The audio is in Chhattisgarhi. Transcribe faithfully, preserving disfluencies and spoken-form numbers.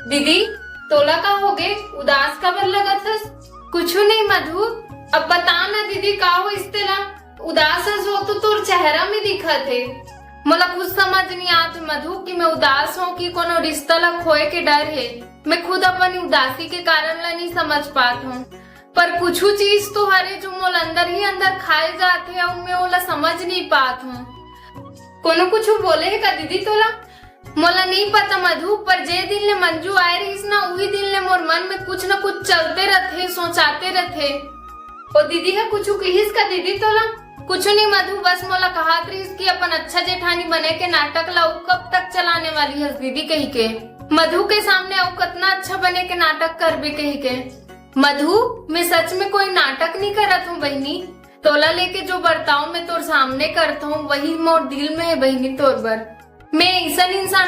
दीदी, तोला का होगे? उदास काबर लगत हस? कुछु नहीं मधु। अब बता ना दीदी, का होइस तेला? उदास हस, वो तो तोर चेहरा में दिखत हे। मोला कुछ समझ नहीं आत मधु कि मैं उदास हूँ कि कोनो रिश्ता ला खोए के डर हे। मैं खुद अपन उदासी के कारण ला नहीं समझ पात हूँ, पर कुछु चीज तो हरे जो मोला अंदर ही अंदर खाए जात हे अउ मैं ओला समझ नहीं पात हूँ। कोनो कुछु बोले हे का दीदी तोला? मोला नहीं पता मधु, पर जे दिन ले मंजू आए रहिस ना, उही दिन ले मोर मन में कुछ न कुछ चलते रथे, सोचाते रथे। ओ दीदी ह कुछु कहिस का दीदी तोला? कुछु नहीं मधु, बस मोला कहत रहिस कि अपन अच्छा जेठानी बने के नाटक ला अउ कब तक चलाने वाली हस दीदी कही के। मधु के सामने अउ कतना अच्छा बने के नाटक करबे कही के। मधु, मैं सच में कोई नाटक नहीं करत हूँ बहिनी। तोला लेके जो बर्ताव मैं तोर सामने करत हूँ, वही मोर दिल में है बहिनी तोर बर। मैं ऐसन इंसान